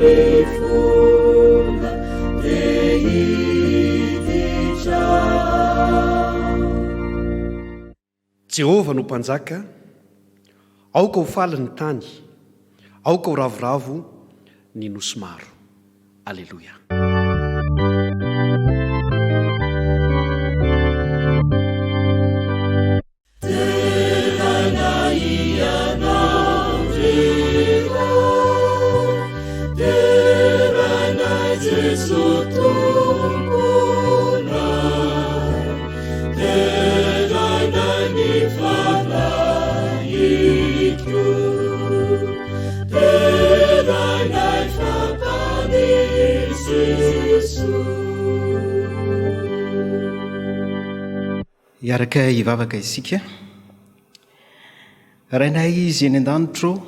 mifona te hiditra ao. Jehovah no Mpanjaka, aoka ho faly ny tany, aoka ho ravoravo ny nosy maro. Aleloia. Deraina Ianao ry Ray, deraina Jeso Tomponay, deraina ny Fanahiko, deraina fa Mpamonjy Jeso. Hiaraka hivavaka isika. Rainay Izy eny an-danitra ô,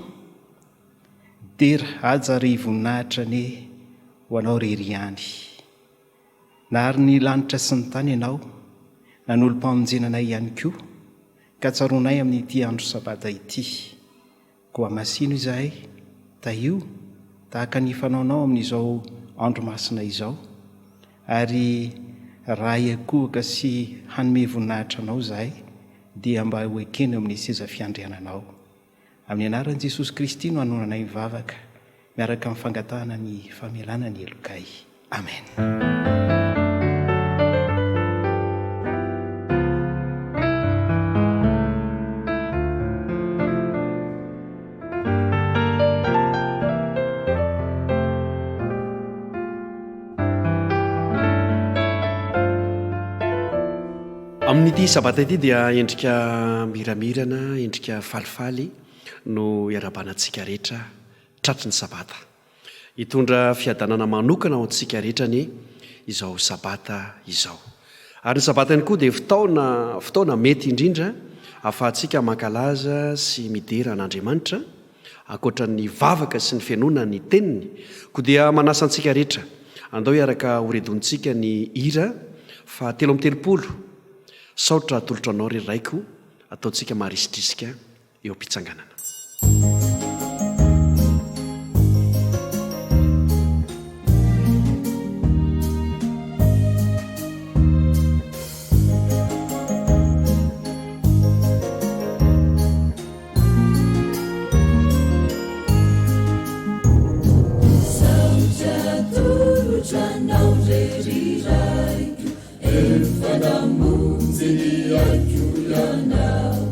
dera, haja ary voninahitra anie ho Anao irery ihany. Nahary ny lanitra sy ny tany Ianao, nanolo-pamonjena anay ihany koa, ka tsaroanay amin'ity andro Sabata ity. Koa masino izahay, tahio, tahaka ny fanaonao amin'izao andro masina izao, ary raha hiankohoka sy hanome voninahitra Anao izahay, dia mba ho ekena eo amin'ny seza fiandriananao. Amin'ny anaran'i Jesosy Kristy no anonanay mivavaka, miaraka amin'ny fangatahana ny famelana ny helokay. Amen. Amin'ity sabata ity dia endrika miramirana, endrika falifaly no iarahabana antsika rehetra tratry ny sabata. Hitondra fiadanana manokana ho antsika rehetra anie izao Sabata izao. Ary ny Sabata ihany koa dia fotaona fotoana mety indrindra ahafahantsika mankalaza sy midera an'Andriamanitra, ankoatra ny vavaka sy ny fihenoana ny Teniny. Koa dia manasa antsika rehetra, andao hiaraka horedonintsika ny hira faha 33, Saotra atolotro anao ry Raiko, ataontsika marisitrisika. eo am-pitsanganana. Saotra atolotra anao re ry Raiko, efa namonjy ny aiko Ianao.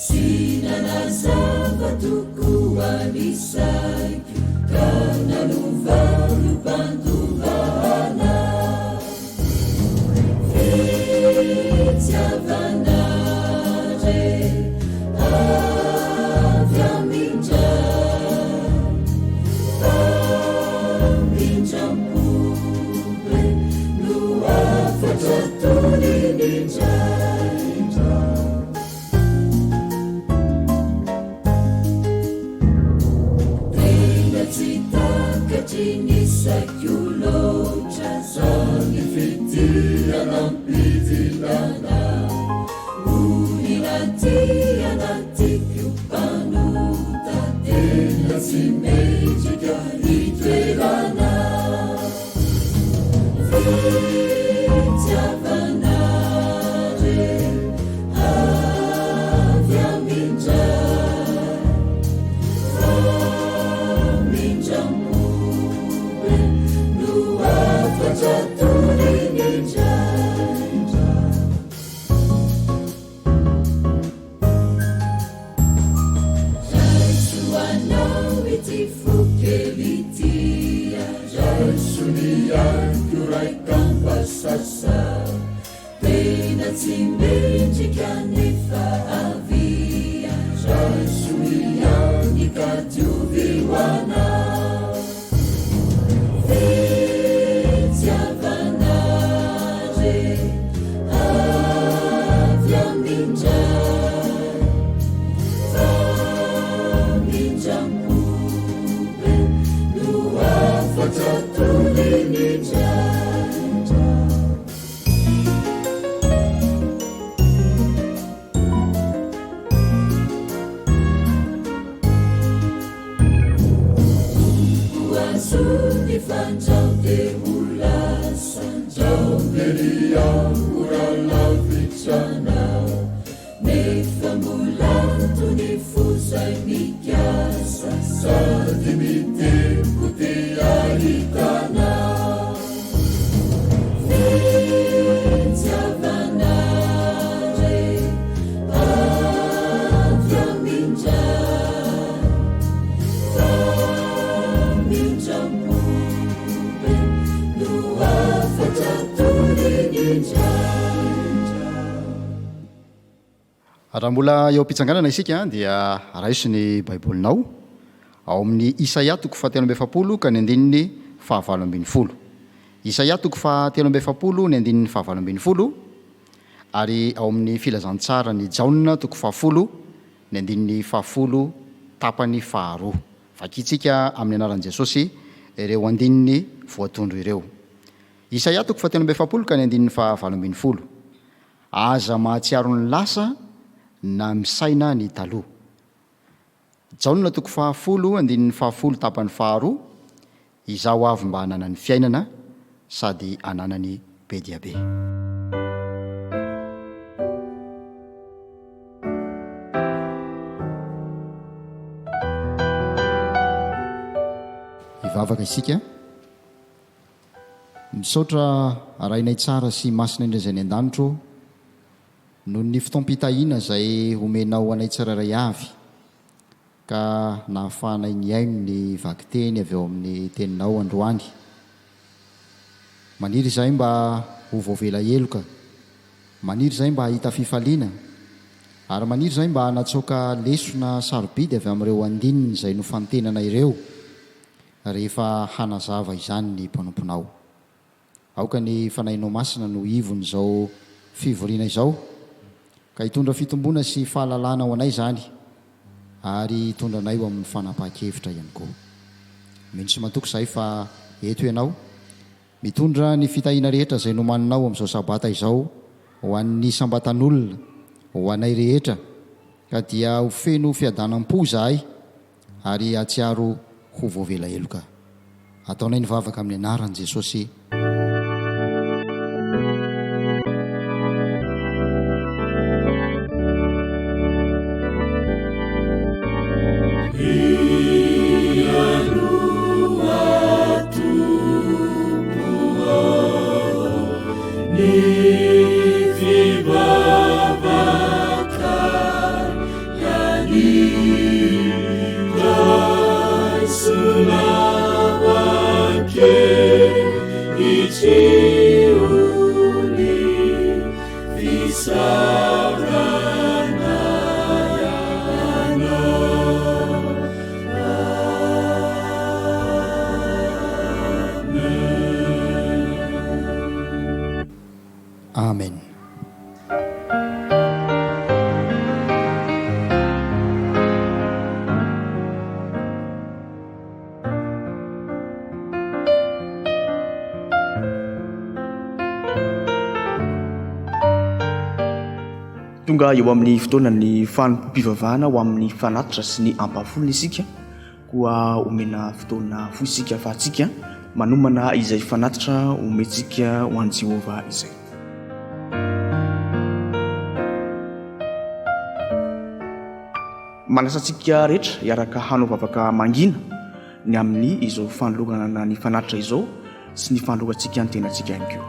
Tsy nanazava tokoa ny saiko ka nanova ho mpandova anao. Fitiavana re avy amin-dRay, famindram-po be no hafatra toriny indraindray. Tena tsy takatry ny saiko loatra zany fitia nampidilana Olona tia na tiako mpanota tena tsy mendrika hitoerana Fitiavana re avy amin-dRay Famindram-po be no hafatra toriny indraindray Raiso anao ity fo kely ity Raiso ny aiko raikam-basasa Tena tsy mendrika nefa avia Raiso ihany ka diovy ho anao Fitiavana re avy amin-dRay Famindram-po be no hafatra toriny indraindray Tompo. intsony fa ndrao te ho lasa ndrao very aho mora lavitra anao nefa mbola tony fo zay mikasa sady mitempo te hahita anao Fitiavana re avy amin-dRay Famindram-po be no hafatra toriny indraindra. Raha mbola eo am-pitsanganana isika dia raiso ny Baibolinao ao amin'ny Isaia toko fahatelo amby efapolo ka ny andininy fahavalo ambin'ny folo. Isaia toko fahatelo amby efapolo ny andininy fahavalo ambin'ny folo ary ao amin'ny Filazantsaran'i Jaona toko fahafolo ny andininy fahafolo tapany faharoa. Vakintsika amin'ny anaran'i Jesosy ireo andininy voatondro ireo. Isaia toko fahatelo amby efapolo ka ny andininy fahavalo ambin'ny folo. Aza mahatsiaro ny lasa na misaina ny taloha. Jaona toko fahafolo andininy fahafolo tapany faharoa, Izaho avy mba hananany fiainana sady hananany be dia be. Hivavaka isika. Misaotra Rainay tsara sy masina indrindra izay any an-danitra ô, noho ny fotoam-pitahiana izay omenao anay tsirairay avy, ka nahafahanay nihaino ny vakiteny avy ao amin'ny Teninao androany. Maniry izahay mba ho voavela heloka, maniry izahay mba hahita fifaliana, ary maniry izahay mba hanatsoaka lesona sarobidy avy amin'ireo andininy izay nofantenana ireo, rehefa hanazava izany ny mpanomponao. Aoka ny Fanahinao Masina no ivon'izao fivoriana izao, ka hitondra fitomboana sy fahalalana ho anay izany, ary hitondra anay ho amin'ny fanapahan-kevitra ihany koa. Mino sy matoky izahay fa eto Ianao, mitondra ny fitahiana rehetra izay nomaninao amin'izao Sabata izao ho an'ny isam-batan'olona, ho anay rehetra, ka dia ho feno fiadanam-po izahay, ary hahatsiaro ho voavela heloka. Ataonay ny vavaka amin'ny anaran'i Jesosy. Amen. Tonga eo amin'ny fotoanan'ny fanompoam-pivavahana ho amin'ny fanatitra sy ny ampahafolony isika, koa omena fotoana fohy isika ahafahantsika manomana izay fanatitra omentsika ho an'i Jehovah izay. Manasa antsika rehetra hiaraka hanao vavaka mangina ny amin'ny izao fanolorana ny fanatitra izao sy ny fanolorantsika ny tenantsika ihany koa.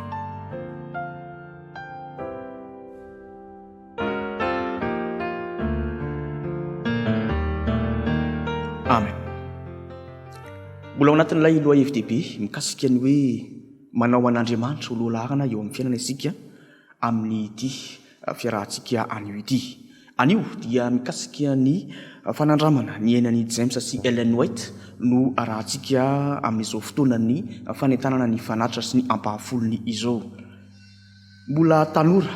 Amen. Mbola ao anatin'ilay lohahevi-dehibe mikasika ny hoe manao an'Andriamanitra ho lohalaharana eo amin'ny fiainana isika amin'ity fiarahantsika anio ity. Anio dia mikasika ny fanandramana niainan'i James sy Ellen White no arahantsika amin'izao fotoanan'ny fanentanana ny fanatitra sy ny ampahafolony izao. Mbola tanora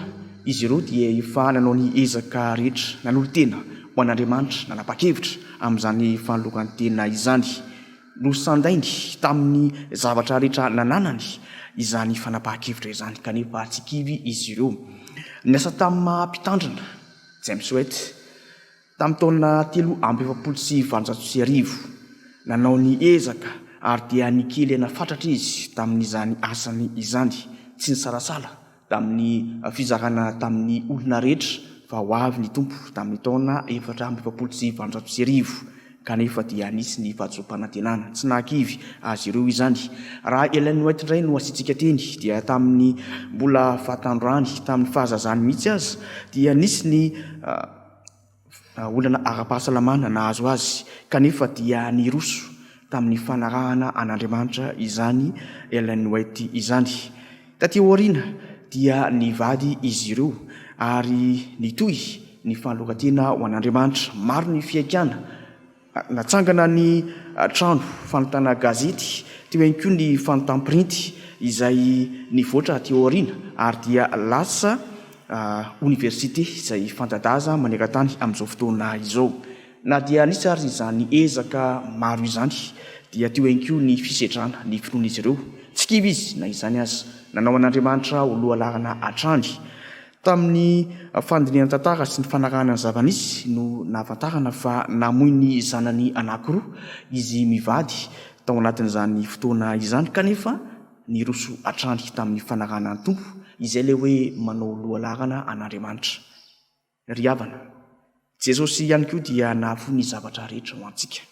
izy ireo dia efa nanao ny ezaka rehetra nanolo-tena ho an'Andriamanitra, nanapa-kevitra amin'izany fanoloran-tena izany. Nosandainy tamin'ny zavatra rehetra nananany izany fanapahan-kevitra izany, kanefa tsy kivy izy ireo. Niasa tamin'ny maha mpitandrina, James White, tamin'ny taona 1843, nanao ny ezaka. Ary dia nikely aina fatratra izy tamin'izany asany izany, tsy nisalasala tamin'ny fizarana tamin'ny olona rehetra fa ho avy ny Tompo tamin'ny taona 1844. Kanefa dia nisy ny fahadisoam-panantenana. Tsy nahakivy azy ireo izany. Raha Ellen White indray no asiantsika teny dia tamin'ny mbola fahatandroany, tamin'ny fahazazany mihitsy aza, dia nisy ny olana ara-pahasalamana nahazo azy, kanefa dia niroso tamin'ny fanarahana an'Andriamanitra izany Ellen White izany. Taty aoriana dia nivady izy ireo ary nitohy ny fanoloran-tena ho an'Andriamanitra. Maro ny fihaikana. Natsangana ny trano fanontana gazety, teo ihany koa ny fanontam-printy izay nivoatra aty aoriana ary dia lasa oniversite izay fanta-daza maneran-tany amin'izao fotoana izao. Na dia nisy ary izany ezaka maro izany dia teo ihany koa ny fisedrana ny finoan'izy ireo. Tsy kivy izy na izany aza. Nanao an'Andriamanitra ho lohalaharana hatrany. Tamin'ny fandinihana tantara sy ny fanarahana ny zava-nisy no nahafantarana fa namoy ny zanany anankiroa izy mivady tao anatin'izany fotoana izany kanefa niroso hatrany tamin'ny fanarahana ny Tompo, izay ilay hoe manao lohalaharana an'Andriamanitra. Ry havana, Jesosy ihany koa dia nahafoy ny zavatra rehetra ho antsika.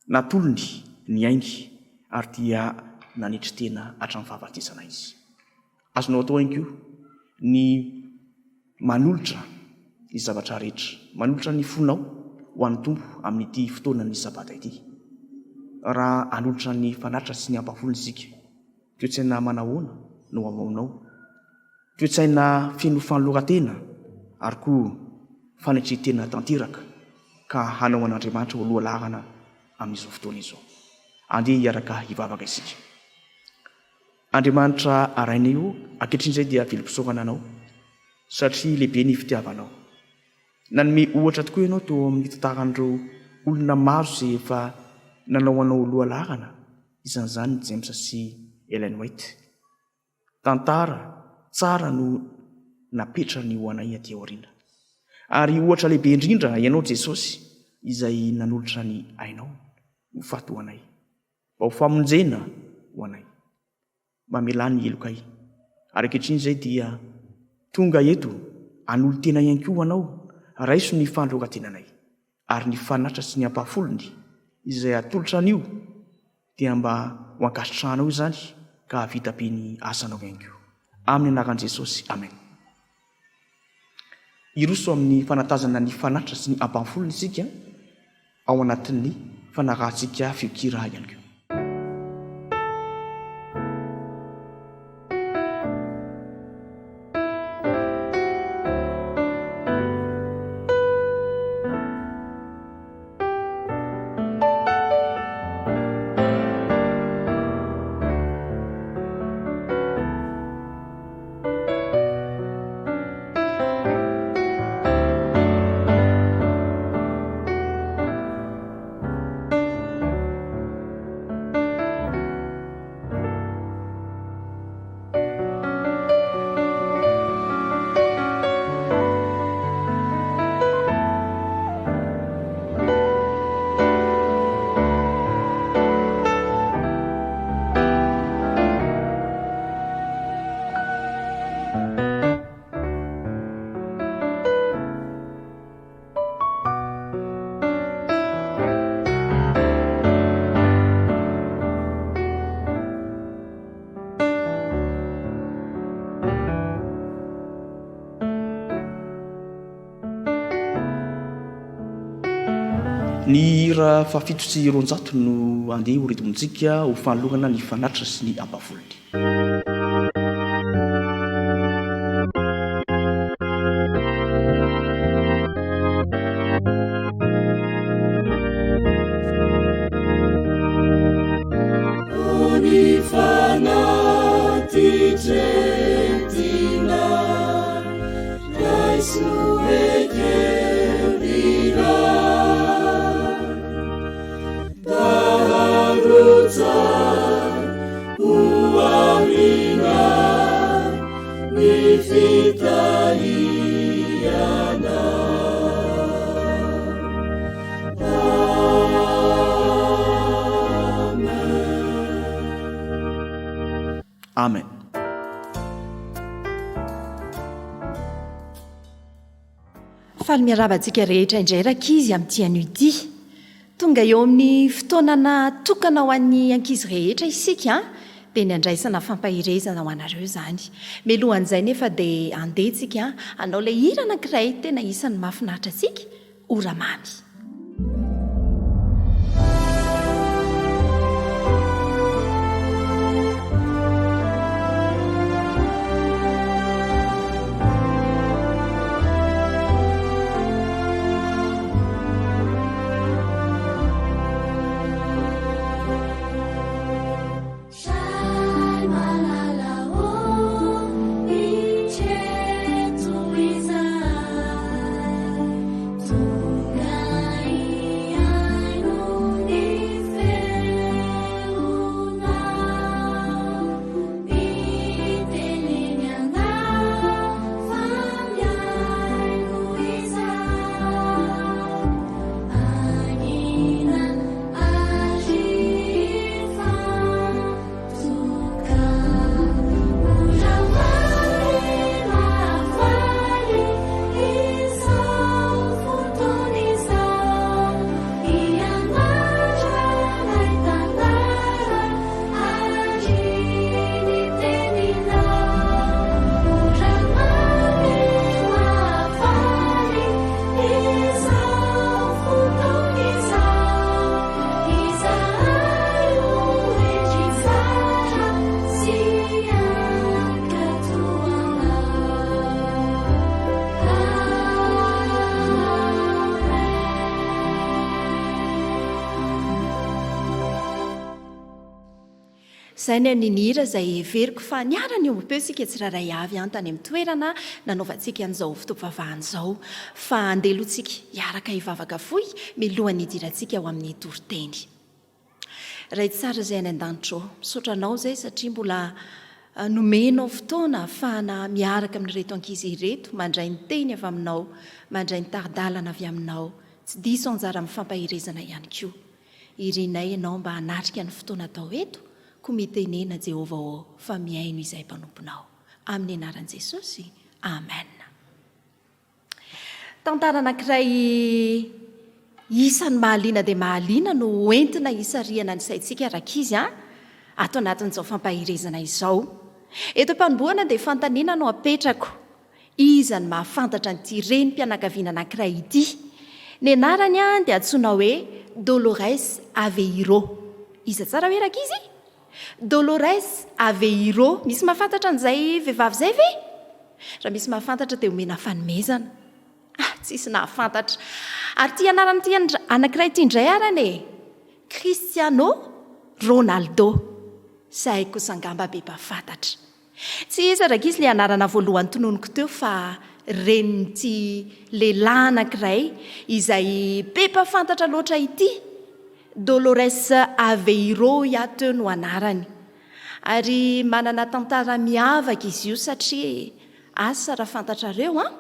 Natolony ny ainy ary dia nanetry tena hatramin'ny fahafatesana Izy. Azonao atao ihany koa ny manolotra ny zavatra rehetra, manolotra ny fonao ho an'ny Tompo amin'ity fotoanan'ny Sabata ity. Raha hanolotra ny fanatitra sy ny ampahafolony isika, toe-tsaina manahoana no ao aminao? Toe-tsaina feno fanoloran-tena ary koa fanetren-tena tanteraka ka hanao an'Andriamanitra ho lohalaharana amin'izao fotoana izao. Andeha hiaraka hivavaka isika. Andriamanitra Rainay ô, ankehitriny izay dia velom-pisaorana Anao satria lehibe ny fitiavanao. Nanome ohatra tokoa Ianao teo amin'ny tantaran'ireo olona maro izay efa nanao Anao ho lohalaharana, isan'izany James sy Ellen White. Tantara tsara no napetrany ho anay aty aoriana. Ary ohatra lehibe indrindra Ianao Jesosy izay nanolotra ny ainao ho faty ho anay, mba ho famonjena ho anay. Mamelà ny helokay. Ary ankehitriny izay dia tonga eto hanolo-tena ihany koa ho Anao, raiso ny fanoloran-tenanay. Ary ny fanatra sy ny ampahafolony izay atolotra anio dia mba ho ankasitrahanao izany ka hahavita be ny asanao ihany koa. Amin'ny anaran'i Jesosy, amen. Hiroso amin'ny fanatazana ny fanatra sy ny ampahafolony isika ao anatin'ny fanarahantsika feon-kira ihany koa. Ny hira fahafito sy roanjato no andeha ho redomintsika ho fanolorana ny fanatitra sy ny ampavolony. Amen. Faly miarahaba antsika rehetra indray rankizy amin'ity anio ity. Tonga eo amin'ny fotoana natokana ho an'ny ankizy rehetra isika dia ny handraisana fampaherezana ho anareo izany. Mialohan'izay nefa dia andeha tsika hanao ilay hira anankiray tena isan'ny mahafinaritra antsika, Ora mamy. Izay ny an'ny hira izay heveriko fa niara-niombom-peo isika tsirairay avy an tany amin'ny toerana nanaovantsika an'izao fotoam-pivavahana izao. Fa andeha aloha tsika hiaraka hivavaka fohy milohan'ny hidirantsika ao amin'ny toriteny. Ray tsara izay any an-danitra ô, misaotra Anao izay satria mbola nomenao fotoana ahafahana miaraka amin'ireto ankizy ireto, mandray ny teny avy Aminao, mandray ny tari-dalana avy Aminao, tsy diso anjara amin'ny fampaherezana ihany koa. Irinay Ianao mba hanatrika ny fotoana atao eto, koa mitenena Jehovah ô fa mihaino izahay mpanomponao. Amin'ny anaran'i Jesosy, Amen. Tantara anankiray isan'ny mahaliana dia mahaliana no hoentina hisarihana ny saintsika rankizy a, ato anatin'izao fampaherezana izao. Eto am-panombohana dia fanontaniana no apetrako. Iza no mahafantatra an'ity renim-pianakaviana anankiray ity? Ny anarany dia antsoina hoe Dolores Aveiro. Iza tsara hoe rankizy? Dolores Aveiro. Misy mahafantatra an'izay vehivavy izay ve? Raha misy mahafantatra dia omena fanomezana. Ah, tsisy nahafantatra. Ary ity anarana ity anankiray ity indray ary anie e! Cristiano Ronaldo. Izay kosa angamba be mpahafantatra. Tsy iza rankizy ilay anarana voalohany tononiko teo fa renin'ity lehilahy anankiray izay be mpahafantatra loatra ity. Dolores Aveiro hoy aho teo no anarany. Ary manana tantara miavaka izy io satria asa raha fantatrareo an,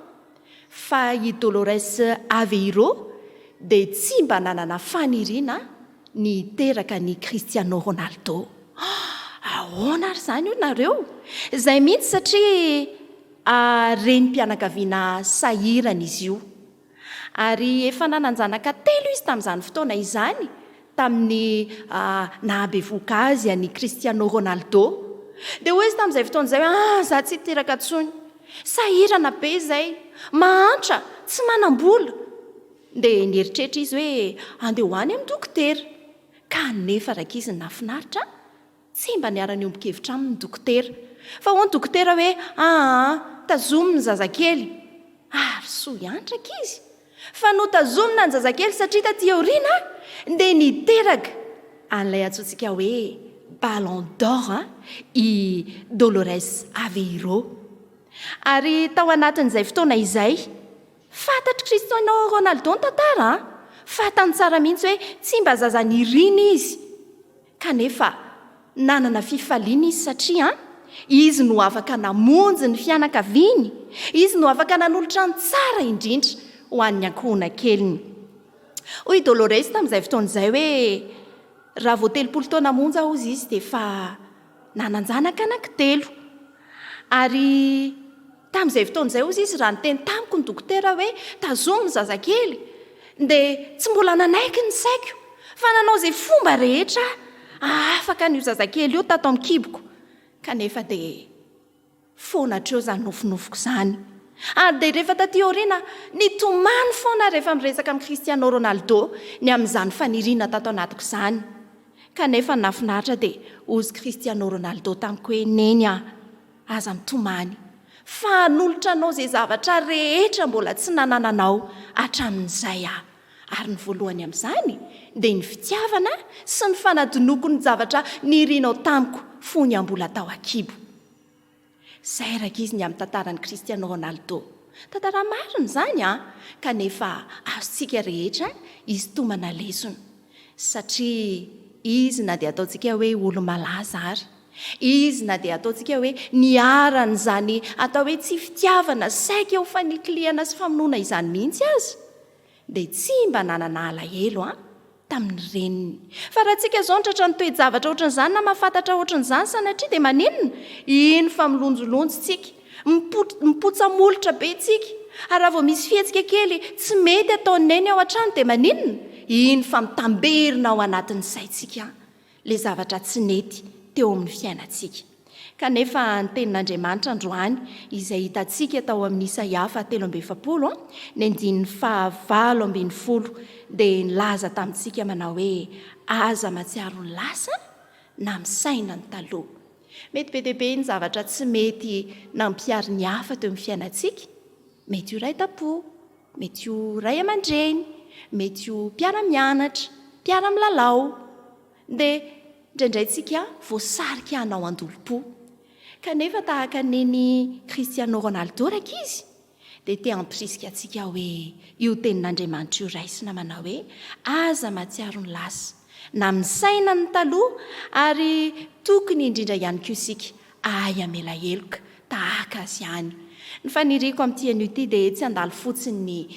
fa i Dolores Aveiro dia tsy mba nanana faniriana ny hiteraka an'i Cristiano Ronaldo. Ahoana ary izany hoy nareo? Izay mihitsy satria renim-pianakaviana sahirana izy io. Ary efa nanan-janaka telo izy tamin'izany fotoana izany, tamin'ny nahabevohoka azy an'i Cristiano Ronaldo. Dia hoy izy tamin'izay fotoana izay hoe, Ah, izaho tsy hiteraka intsony. Sahirana be izay. Mahantra, tsy manam-bola. Dia nieritreritra izy hoe andeha ho any amin'ny dokotera. Kanefa rankizy ny nahafinaritra, tsy mba niara-niombon-kevitra aminy ny dokotera. Fa hoy ny dokotera hoe, Aa, tazomy ny zazakely. Ary soa ihany rankizy fa notazomina ny zazakely satria taty aoriana dia niteraka an'ilay antsointsika hoe Ballon d'or i Dolores Aveiro. Ary tao anatin'izay fotoana izay, Fantatr'i Cristiano Ronaldo ny tantara an! Fantany tsara mihitsy hoe tsy mba zaza nirina izy. Kanefa nanana fifaliana izy satria izy no afaka namonjy ny fianakaviany, izy no afaka nanolotra ny tsara indrindra ho an'ny ankohonankeliny. Hoy i Dolores tamin'izay fotoana izay hoe, Raha vao 30 taona monja hozy izy dia efa. Nanan-janaka anankitelo. Ary tamin'izay fotoana izay hozy izy raha niteny tamiko ny dokotera hoe tazomy ny zazakely dia tsy mbola nanaiky ny saiko fa nanao izay fomba rehetra aho hahafaka an'io zazakely io tato amin'ny kiboko kanefa dia foana hatreo izany nofinofiko izany. Ary dia rehefa taty aoriana, nitomany foana aho rehefa miresaka amin'i Cristiano Ronaldo ny amin'izany faniriana tato anatiko izany. Kanefa ny nahafinaritra dia hozy Cristiano Ronaldo tamiko hoe, Neny a! Aza mitomany, fa hanolotra anao izay zavatra rehetra mbola tsy nanananao hatramin'izay aho. Ary ny voalohany amin'izany dia ny fitiavana sy ny fanadinoako ny zavatra nirinao tamiko fony aho mbola tao an-kibo. Izay rankizy ny amin'ny tantaran'i Cristiano Ronaldo. Tantara marina izany an! Kanefa azontsika rehetra isintomana lesona. Satria izy na dia ataontsika hoe olo-malaza ary, izy na dia ataontsika hoe niharan'izany atao hoe tsy fitiavana saika ho fanikilihana sy famonoana izany mihitsy aza, dia tsy mba nanana alahelo an! tamin'ny reniny. Fa raha tsika izao no tratran'ny toe-javatra ohatran'izany na mahafantatra ohatran'izany sanatria dia maninona? Iny fa milonjilonjy tsika, mipotsa-molotra be tsika. Ary raha vao misy fihetsika kely tsy mety ataon'i Neny ao an-trano dia maninona? Iny fa mitamberina ao anatin'ny saintsika ilay zavatra tsy nety teo amin'ny fiainantsika. Kanefa ny Tenin'Andriamanitra androany, izay hitantsika tao amin'ny Isaia fahatelo amby efapolo, ny andininy fahavalo ambin'ny folo, dia nilaza tamintsika manao hoe, Aza mahatsiaro ny lasa na misaina ny taloha. Mety be dia be ny zavatra tsy mety nampiharin'ny hafa teo amin'ny fiainantsika. Mety ho iray tam-po, Mety ho ray aman-dreny, mety ho mpiara-mianatra, mpiara-milalao. Dia indraindray tsika voasarika hanao an-dolompo. Kanefa tahaka an'iny Cristiano Ronaldo rankizy, dia te hampirisika antsika hoe io tenin'Andriamanitra io raisina manao hoe aza mahatsiaro ny lasa, na misaina ny taloha, ary tokony indrindra ihany koa isika ahay hamela heloka tahaka azy ihany. Ny faniriako amin'ity anio ity dia tsy handalo fotsiny ny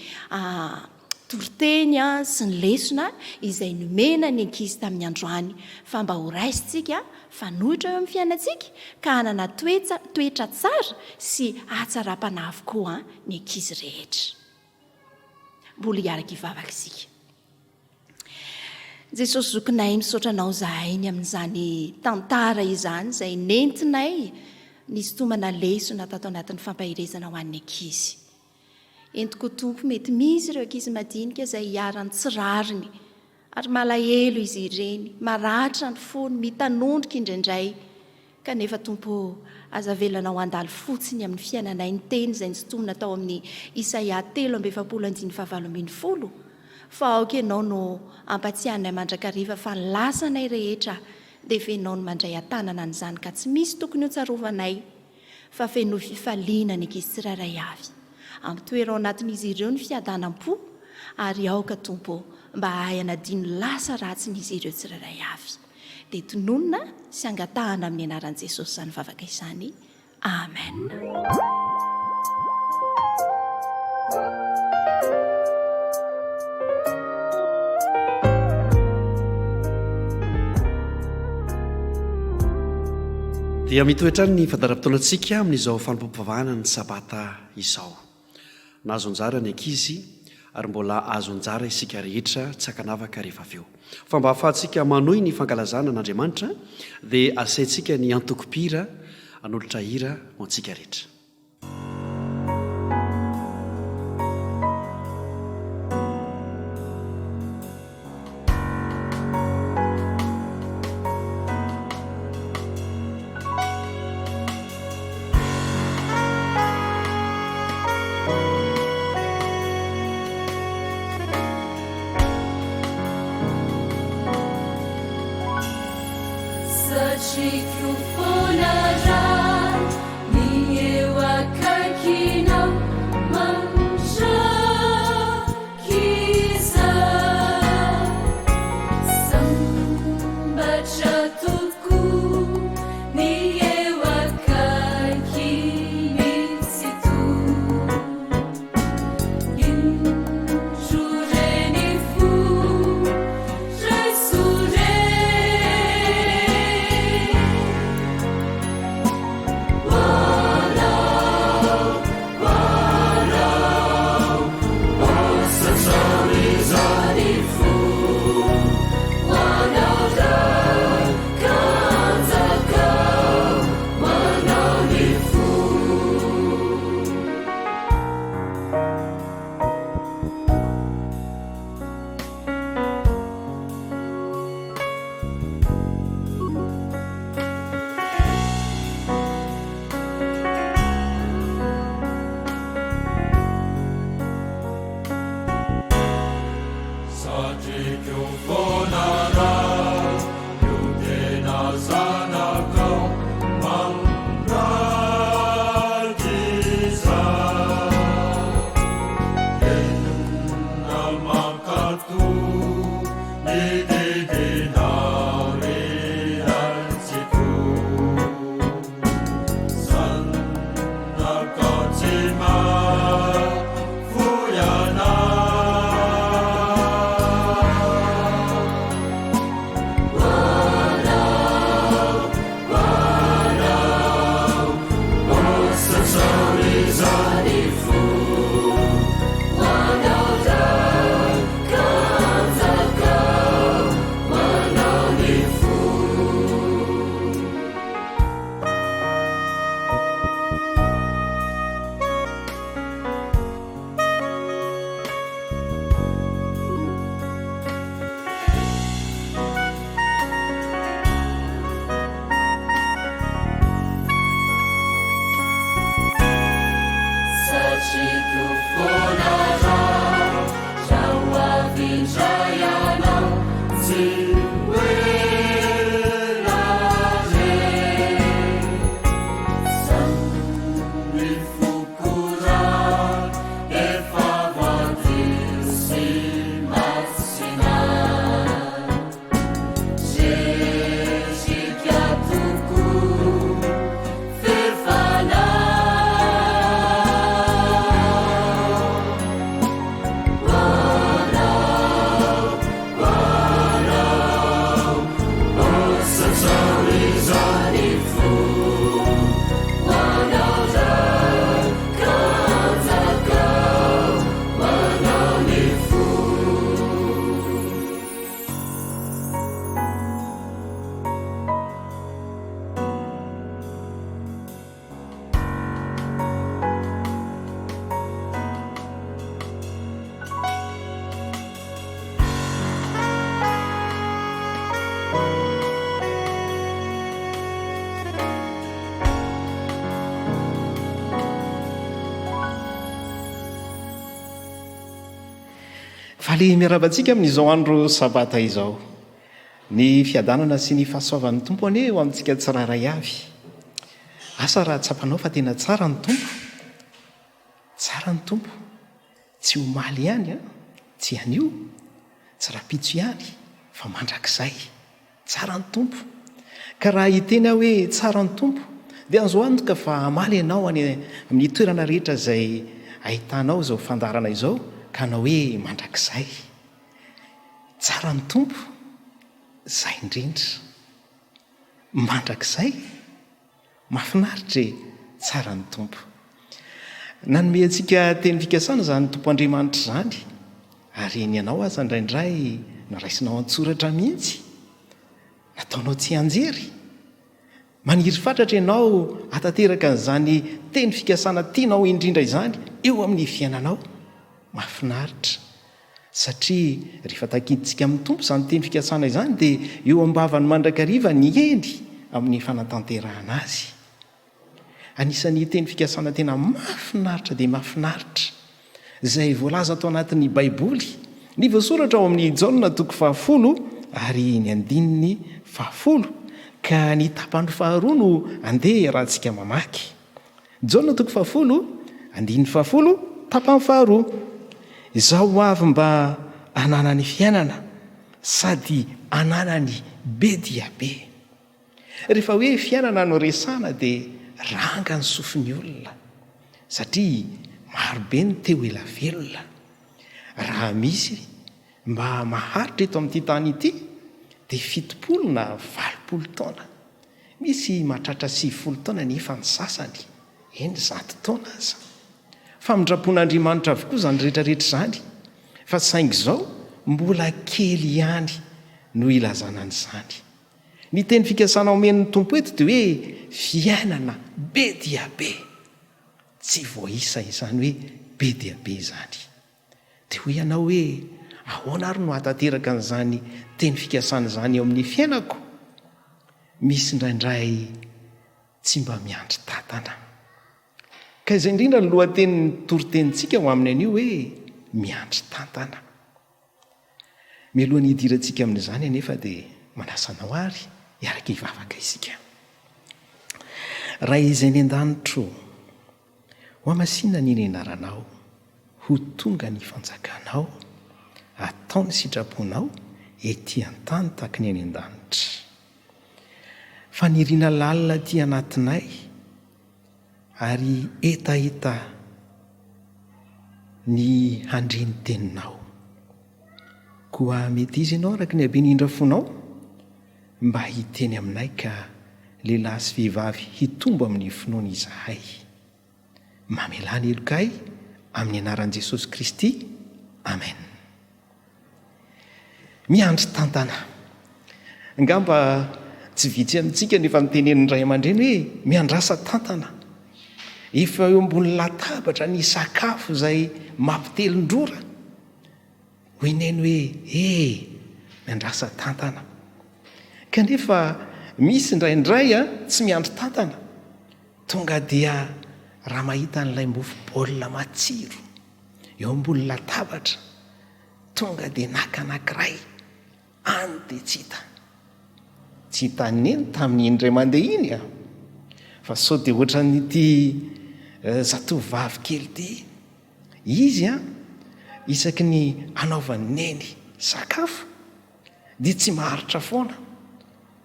toriteny sy ny lesona izay nomena ny ankizy tamin'ny androany fa mba ho raisintsika fanoitra eo amin'ny fiainantsika ka hanana toetra tsara sy hatsaram-panahy avokoa ny ankizy rehetra. Mbola hiaraka hivavaka isika. Jesosy zokinay misaotra anao zahay ny amin'izany tantara izany izay nentinay nisintomana lesona tato anatin'ny fampaherezana ho an'ny ankizy. Entiko Tompo mety misy ireo ankizy madinika izay iharan'ny tsy rariny ary malahelo izy ireny, maratra ny fony, mitanondrika indraindray. Kanefa, Tompo ô, aza avelanao handalo fotsiny amin'ny fiainanay ny teny izay nosintomina tao amin'ny Isaia 43 andininy fahavalo ambin'ny folo, fa aoka Ianao no hampatsiahinay mandrakariva fa ny lasanay rehetra dia fenao ny mandray an-tanana an'izany ka tsy misy tokony hotsarovanay fa fenoy fifaliana ny ankizy tsirairay avy. Ampitoero ao anatin'izy ireo ny fiadanam-po ary aoka, Tompo ô, mba hahay hanadino ny lasa ratsin'izy ireo tsirairay avy. Dia tononina sy angatahana amin'ny anaran'i Jesosy izany vavaka izany. Amen. Dia mitohy hatrany ny fandaharam-potoanantsika amin'izao fanompoam-pivavahana ny Sabata izao. Nahazo anjara ny ankizy ary mbola hahazo anjara isika rehetra tsy ankanavaka rehefa avy eo. Fa mba hahafahantsika manohy ny fankalazana an'Andriamanitra dia asaintsika ny antoko-mpihira hanolotra hira ho antsika rehetra. Satriko foana raha ny eo akaikinao mandrakizay. Sambatra tokoa ny eo akaikin'i Tsitoha. Indro re ny fo, raiso re. Faly miarahaba antsika amin'izao andro sabata izao. Ny fiadanana sy ny fahasoavan'ny Tompo anie ho amintsika tsirairay avy. Asa raha tsapanao fa tena tsara ny Tompo? Tsara ny Tompo. Tsy omaly ihany an, tsy anio, tsy rahampitso ihany, fa mandrakizay. Tsara ny Tompo. Ka raha hiteny aho hoe tsara ny Tompo, dia azo antoka fa hamaly ianao any amin'ny toerana rehetra izay ahitanao izao fandaharana izao ka hanao hoe mandrakizay. Tsara ny Tompo, izay indrindra. Mandrakizay. Mahafinaritra e! Tsara ny Tompo. Nanome antsika teny fikasana izany Tompo Andriamanitra izany, ary ny anao aza indraindray noraisinao an-tsoratra mihitsy, nataonao tsianjery. Maniry fatratra ianao hahatanteraka an'izany teny fikasana tianao indrindra izany eo amin'ny fiainanao. Mahafinaritra. Satria rehefa takintsika amin'ny Tompo izany teny fikasana izany dia eo am-bavany mandrakariva ny eny amin'ny fanatanterahana azy. Anisan'ny teny fikasana tena mahafinaritra dia mahafinaritra izay voalaza ato anatin'ny Baiboly ny voasoratra ao amin'ny Jaona toko fahafolo ary ny andininy fahafolo ka ny tapany faharoa no andeha iarahantsika mamaky. Jaona toko fahafolo, andininy fahafolo, tapany faharoa. Izaho ho avy mba hananany fiainana sady hananany be dia be. Rehefa hoe fiainana no resahana dia ranga ny sofin'ny olona satria maro be ny te ho ela velona. Raha misy mba maharitra eto amin'ity tany ity dia 70 na 80 taona. Misy mahatratra 90 taona anefa ny sasany, eny 100 taona aza. Famindram-pon'Andriamanitra avokoa izany rehetra rehetra izany, fa saingy izao mbola kely ihany no ilazana an'izany. Ny teny fikasana omen'ny Tompo eto dia hoe fiainana be dia be. Tsy voaisa izany hoe be dia be izany. Dia hoy ianao hoe, Ahoana ary no hahatanteraka an'izany teny fikasana izany eo amin'ny fiainako? Misy indraindray tsy mba miandry tantana. Ka izay indrindra ny lohatenin'ny toritenintsika ho amin'ny anio hoe, Miandry tantana. Mialohan'ny hidirantsika amin'izany anefa dia manasa anao àry hiaraka hivavaka isika. Ray izay any an-danitra ô, hohamasinina anie ny anaranao, ho tonga ny fanjakanao, atao ny sitraponao ety an-tany tahaka ny any an-danitra. Faniriana lalina aty anatinay ary hetaheta ny handre ny teninao. Koa meteza ianao araka ny haben'ny indrafonao mba hiteny aminay ka lehilahy sy vehivavy hitombo amin'ny finoana izahay. Mamelà ny helokay amin'ny anaran'i Jesosy Kristy. Amen. Miandry tantana. Angamba tsy vitsy amintsika no efa notenenin'ny ray aman-dreny hoe miandrasa tantana. Efa eo ambony latabatra ny sakafo izay mampitelin-drora. Hoy neny hoe e, miandrasa tantana. Kanefa misy indraindray tsy miandry tantana. Tonga dia raha mahita an'ilay mofo baolina matsiro eo ambony latabatra, Tonga dia naka anankiray any dia tsy hita. Tsy hitan'i Neny tamin'iny indray mandeha iny an! Fa sao dia ohatran'ity zatovovavy kely ity. Izy an, isaky ny anaovan'i Neny sakafo dia tsy maharitra foana.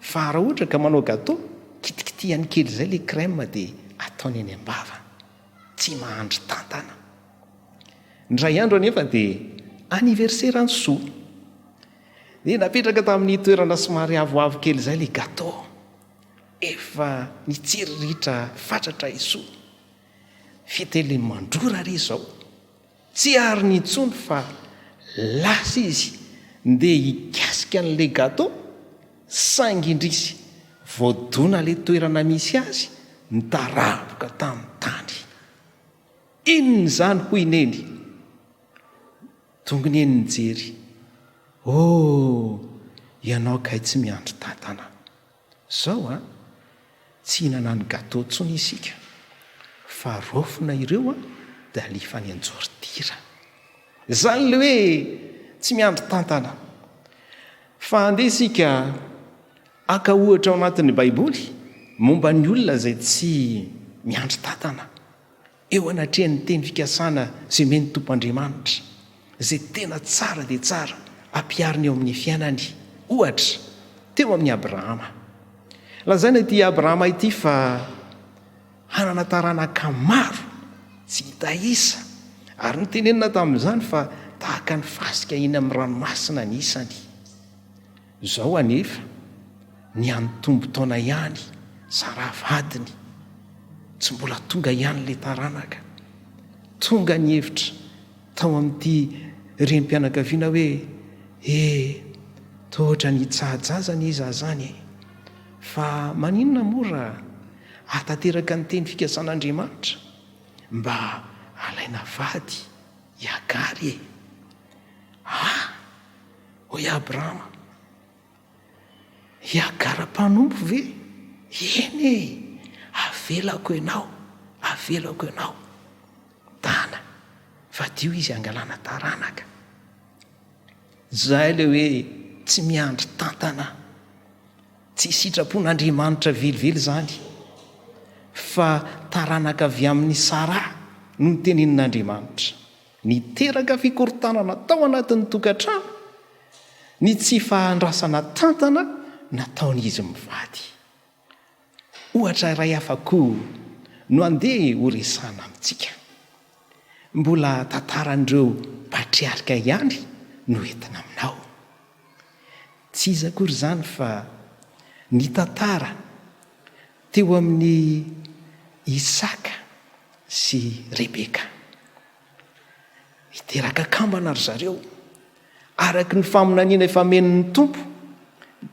Fa raha ohatra ka manao gâteau, kitikitihany kely izay ilay crème dia ataony any am-bava. Tsy mahandry tantana. Indray andro anefa dia anniversaire an'i Soa. Dia napetraka tamin'ny toerana somary avoavo kely izay ilay gâteau. Efa nitsiriritra fatratra i Soa. Fitele mandrora re izao. Tsy ariny intsony fa lasa izy ndeha hikasika an'ilay gâteau saingy indrisy voadona ilay toerana misy azy nitaraboka tamin'ny tany. Inona izany hoy Neny? Tonga Neny nijery. Oh! Ianao kay tsy miandry tantana. Zao an! Tsy hihinana ny gâteau tsony isika fa raofina ireo an dia alefa any an-jordira. Izany le hoe. Tsy miandry tantana. Fa andeha isika haka ohatra ao anatin'ny Baiboly momba ny olona izay tsy miandry tantana eo anatrehan'ny teny fikasana izay omen'ny Tompo Andriamanitra, izay tena tsara dia tsara ampiharina eo amin'ny fiainany. Ohatra, teo amin'i Abrahama. Lazaina ity Abrahama ity fa hanana taranaka maro tsy hita isa, ary notenenina tamin'izany fa tahaka ny fasika eny amin'ny ranomasina ny isany. Izao anefa, nihanitombo taona ihany Saraha vadiny, tsy mbola tonga ihany ilay taranaka. Tonga ny hevitra tao amin'ity renim-pianakaviana hoe, E, toa ohatran'ny hitsaha-jaza anie izaho izany e! Fa maninona moa raha hahatanteraka ny teny fikasan'Andriamanitra mba halaina vady i Hagary e? Ah! Hoy Abrahama, I Hagara mpanompo ve? Eny e! Avelako ianao, avelako ianao. Dana, fadio izy hangalana taranaka. Izay ilay hoe tsy miandry tantana. Tsy sitrapon'Andriamanitra velively izany, fa taranaka avy amin'i Saraha no notenenin'Andriamanitra. Niteraka fikorontanana tao anatin'ny tokantrano ny tsy fahandrasana tantana nataon'izy mivady. Ohatra iray hafa koa no andeha horesahana amintsika. Mbola tantaran'ireo patriarika ihany no entina aminao. Tsy iza akory izany fa ny tantara teo amin'i Isaka sy Rebeka. Hiteraka kambana ry zareo. Araka ny faminaniana efa amen'ny Tompo,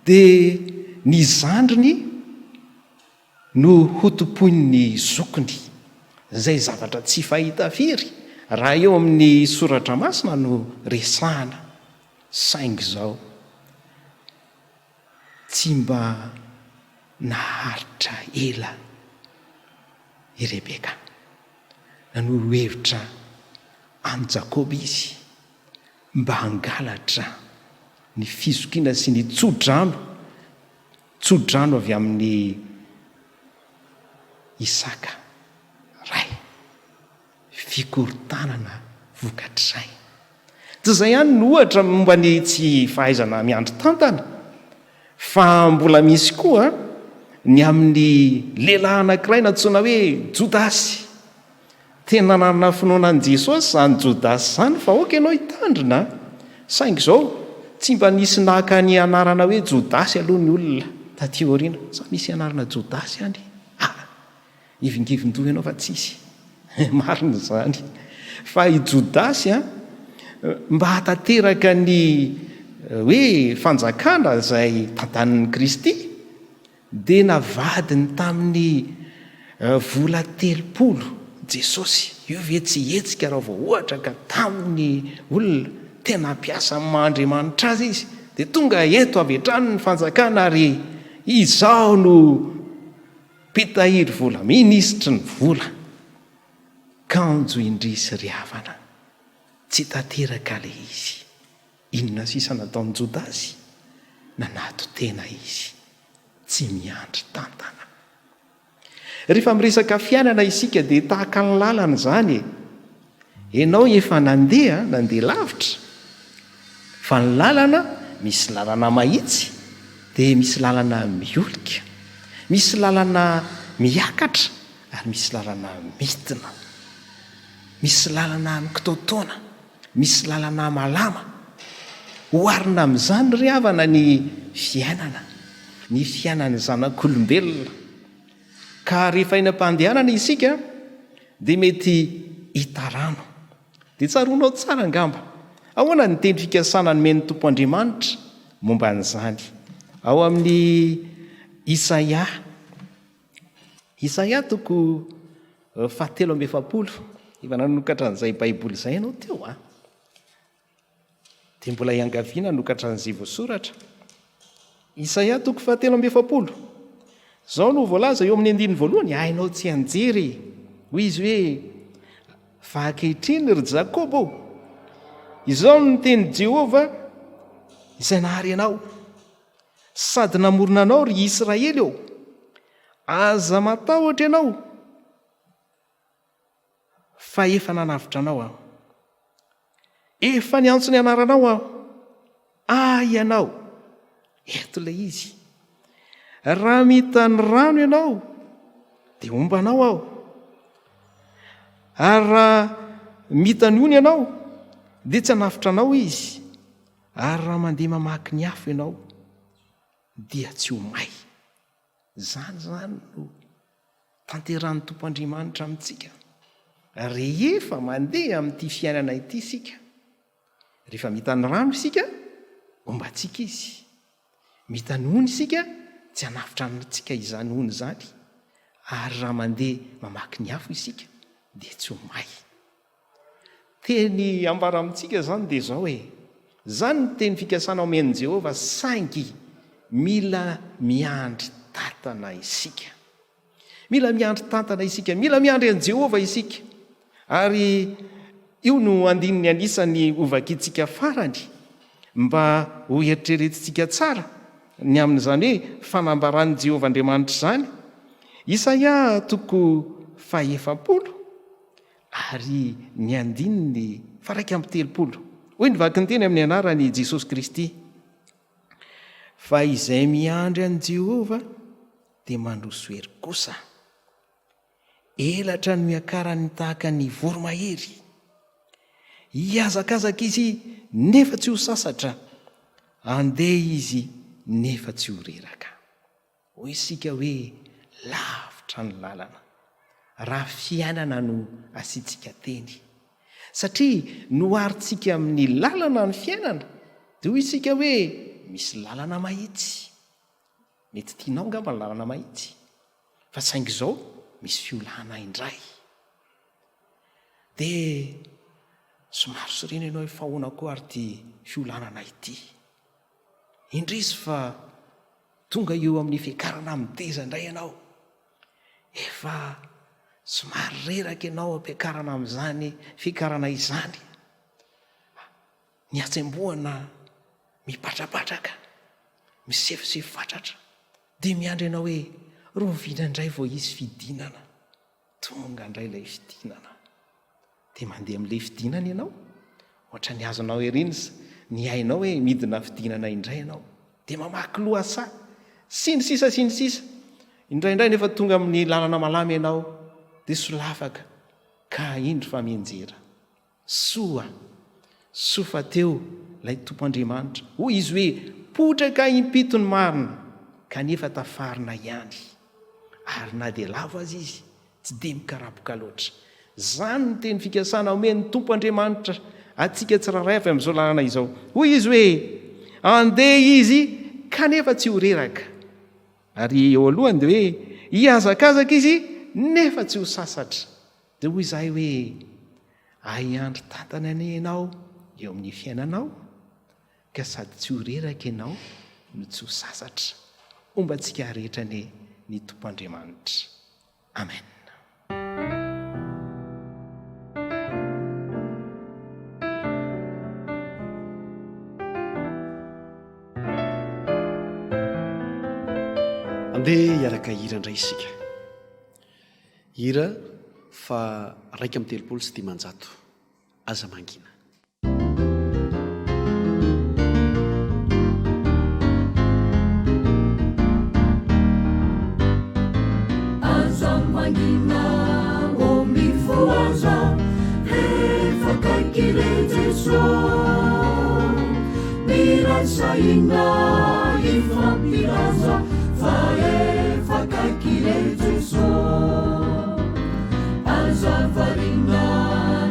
dia ny zandriny no hotompoin'ny zokiny, izay zavatra tsy fahita firy raha eo amin'ny Soratra Masina no resahana. Saingy izao, tsy mba naharitra ela i Rebeka. Nanoro hevitra an'i Jakoba izy mba hangalatra ny fizokiana sy ny tso-drano, tso-drano avy amin'i Isaka ray. Fikorontanana vokatr'izay. Tsy izay ihany no ohatra momba ny tsy fahaizana miandry tantana fa mbola misy koa ny amin'ny lehilahy anankiray nantsoina hoe Jodasy. Tena nanana finoana an'i Jesosy izany Jodasy izany fa aoka ianao hitandrina. Saingy izao, tsy mba nisy naka ny anarana hoe Jodasy aloha ny olona taty aoriana. Sa misy anarana Jodasy any? Ah! Hivingivin-doha ianao fa tsisy. Marina izany. Fa i Jodasy an, mba hahatanteraka ny hoe fanjakana izay tantanin'i Kristy, dia navadiny tamin'ny vola 30 Jesosy. Io ve tsy hetsika raha vao ohatra ka tamin'ny olona tena hampiasa amin'ny maha Andriamanitra azy izy, dia tonga eto avy hatrany ny fanjakana ary izaho no Mpitahiry vola, minisitry ny vola. Kanjo indrisy ry havana, tsy tanteraka ilay izy. Inona sisa nataon'i Jodasy? Nanato-tena izy. Tsy miandry tantana. Rehefa miresaka fiainana isika dia tahaka ny lalana izany e. Enao efa nandeha, nandeha lavitra, fa ny lalana, misy lalana mahitsy, dia misy lalana miolika, misy lalana miakatra ary misy lalana midina, misy lalana mikitaotaona, misy lalana malama. Oharina amin'izany ry havana ny fiainana, ny fiainan'ny zanak'olombelona. Ka rehefa eny am-pandehanana isika dia mety hita rano. Dia tsaroanao tsara angamba. Ahoana ny teny fikasana nomen'ny Tompo Andriamanitra momba an'izany? Ao amin'ny Isaia, Isaia toko fahatelo amby 40. Efa nanokatra an'izay Baiboly izay ianao teo an? Dia mbola iangaviana hanokatra an'izay voasoratra. Isaia toko fahatelo amby 40. Izao no voalaza eo amin'ny andininy voalohany, hainao tsianjery. Hoy izy hoe, Fa ankehitriny, ry Jakoba ô, Izao no tenin'i Jehovah izay nahary anao, sady namorona anao, ry Israely ô, Aza matahotra ianao, fa efa nanavotra anao Aho. Efa niantso ny anaranao Aho. Ahy ianao. Eto ilay izy. Raha mita ny rano ianao, dia homba anao Aho. Ary raha mita ny ony ianao, dia tsy hanafotra anao izy. Ary raha mandeha mamaky ny afo ianao, dia tsy ho may. Izany izany no tanterahin'ny Tompo Andriamanitra amintsika rehefa mandeha amin'ity fiainana ity isika. Rehefa mita ny rano isika, homba antsika Izy. Mita ny ony isika, tsy hanafotra antsika izany ony izany. Ary raha mandeha mamaky ny afo isika, dia tsy ho may. Teny ambara amintsika izany dia izao e, izany ny teny fikasana omen'i Jehovah saingy mila miandry tantana isika. Mila miandry tantana isika, mila miandry an'i Jehovah isika. Ary io no andininy anisan'ny hovakintsika farany mba ho eritreretintsika tsara ny amin'izany hoe fanambaran'i Jehovah Andriamanitra izany. Isaia toko fahefapolo. Ary ny andininy faha-31. Hoy ny vakinteny amin'ny anaran'i Jesosy Kristy, Fa izay miandry an'i Jehovah dia mandroso hery kosa. Elatra no iakarany tahaka ny voromahery. Hihazakazaka izy nefa tsy ho sasatra, handeha izy nefa tsy ho reraka. Hoy isika hoe lavitra ny lalana raha fiainana no asiantsika teny. Satria noharintsika amin'ny lalana ny fiainana dia hoy isika hoe misy lalana mahitsy. Mety tianao angamba ny lalana mahitsy fa saingy izao misy fiolahana indray. Dia somary sorena ianao hoe fa ahoana koa ary ity fiolanana ity. Indrisy fa Tonga eo amin'ny fiakarana mideza indray ianao. Efa somary reraka ianao ampiakarana amin'izany fiakarana izany. Ny hatsembohana mipatrapatraka, misefosefo fatratra. Dia miandry ianao hoe roviana indray vao hisy fidinana. Tonga indray ilay fidinana. Dia mandeha amin'ilay fidinana ianao, ohatran'ny azonao ery ny ny hainao hoe midina fidinana indray ianao. Dia mamaky lohasaha, sy ny sisa sy ny sisa. Indraindray nefa tonga amin'ny lalana malama ianao, dia solafaka, ka indro fa mianjera. Soa, soa fa teo ilay Tompo Andriamanitra. Hoy Izy hoe, Potraka impito ny marina, kanefa tafarina ihany. Ary na dia lavo aza izy, tsy dia mikarapoka loatra. Izany no teny fikasana omen'ny Tompo Andriamanitra antsika tsirairay avy amin'izao lalana izao. Hoy Izy hoe, Andeha izy, kanefa tsy ho reraka. Ary eo alohany dia hoe, Hihazakazaka izy, nefa tsy ho sasatra. Dia hoy izahay hoe, Ahiandry tantana anie ianao eo amin'ny fiainanao, ka sady tsy ho reraka ianao no tsy ho sasatra. Homba antsika rehetra anie ny Tompo Andriamanitra. Amen. Andeha hiaraka hira indray isika. Hira fa 531. Aza mangina. Aza mangina ô mifohaza efa akaiky re Jeso Miray saina hifampilaza fa efa akaiky re Jeso Aza variana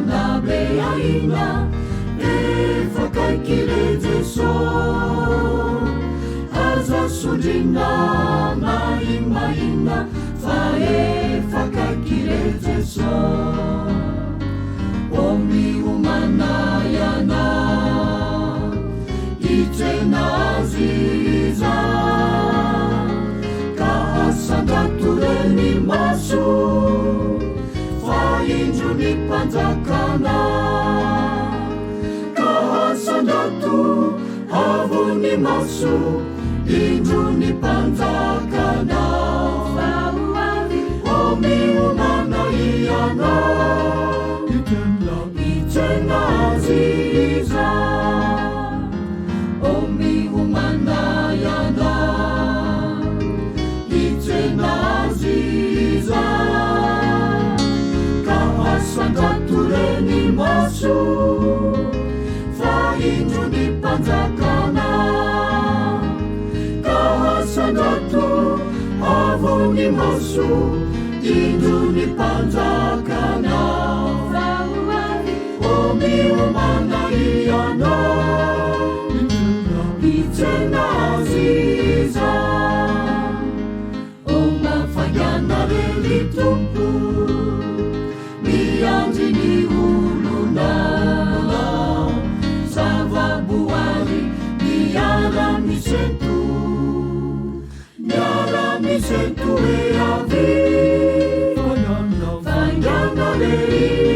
na be ahiana efa akaiky re Jeso Aza sondriana mahimahina fa efa akaiky re Jeso Ô miomàna ianao hitsena Azy izaho Ka asandrato re ny maso fa indro ny mpanjakanao Ka. maso, indro ny mpanjakanao. Fa ho avy, ô miomàna hianao, hitsena azy izao. Ô miomàna hianao, hitsena azy izao. Ka asandrato re ny maso. Fa indro ny mpanjakanao, ka hasandrato avo ny maso, indro ny mpanjakanao. Fa ho avy, ô miomàna hianao, hitsena azy izao. O mba faingàna re ry Tompo, miandry ny olonao, zava-boary miara-misento, miara-misento e avia, faingàna re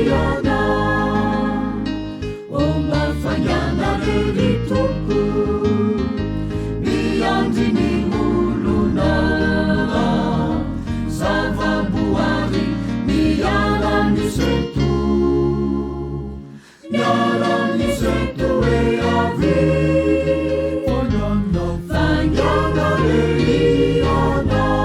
Ianao. O mba faingàna re ry Tompo, miandry ny olonao, zava-boary miara-misento, miara-misento e avia, faingàna re Ianao.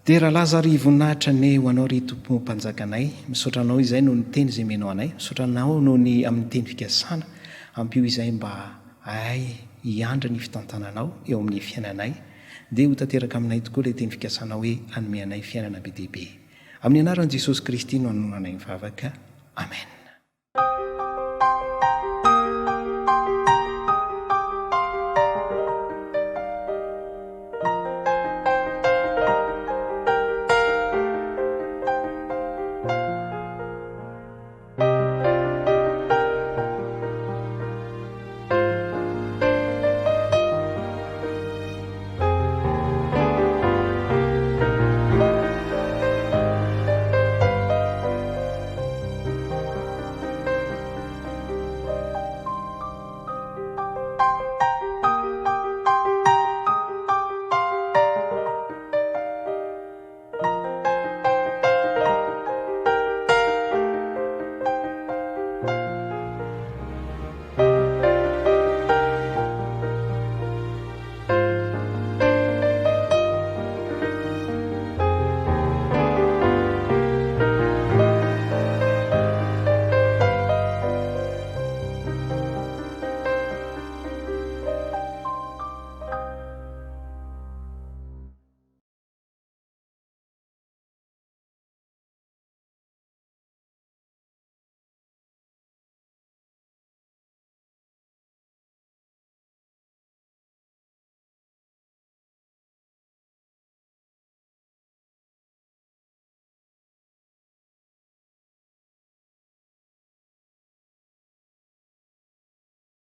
Dera laza ary voninahitra anie ho Anao ry Tompo Mpanjakanay, misaotra Anao izay noho ny teny izay omenao anay, misaotra Anao noho ny amin'ny teny fikasana, ampio izay mba hahay hiandry ny fitantananao eo amin'ny fiainanay, dia ho tanteraka aminay tokoa ilay teny fikasanao hoe hanome anay fiainana be dia be. Amin'ny anaran'i Jesosy Kristy no anononanay mivavaka. Amen.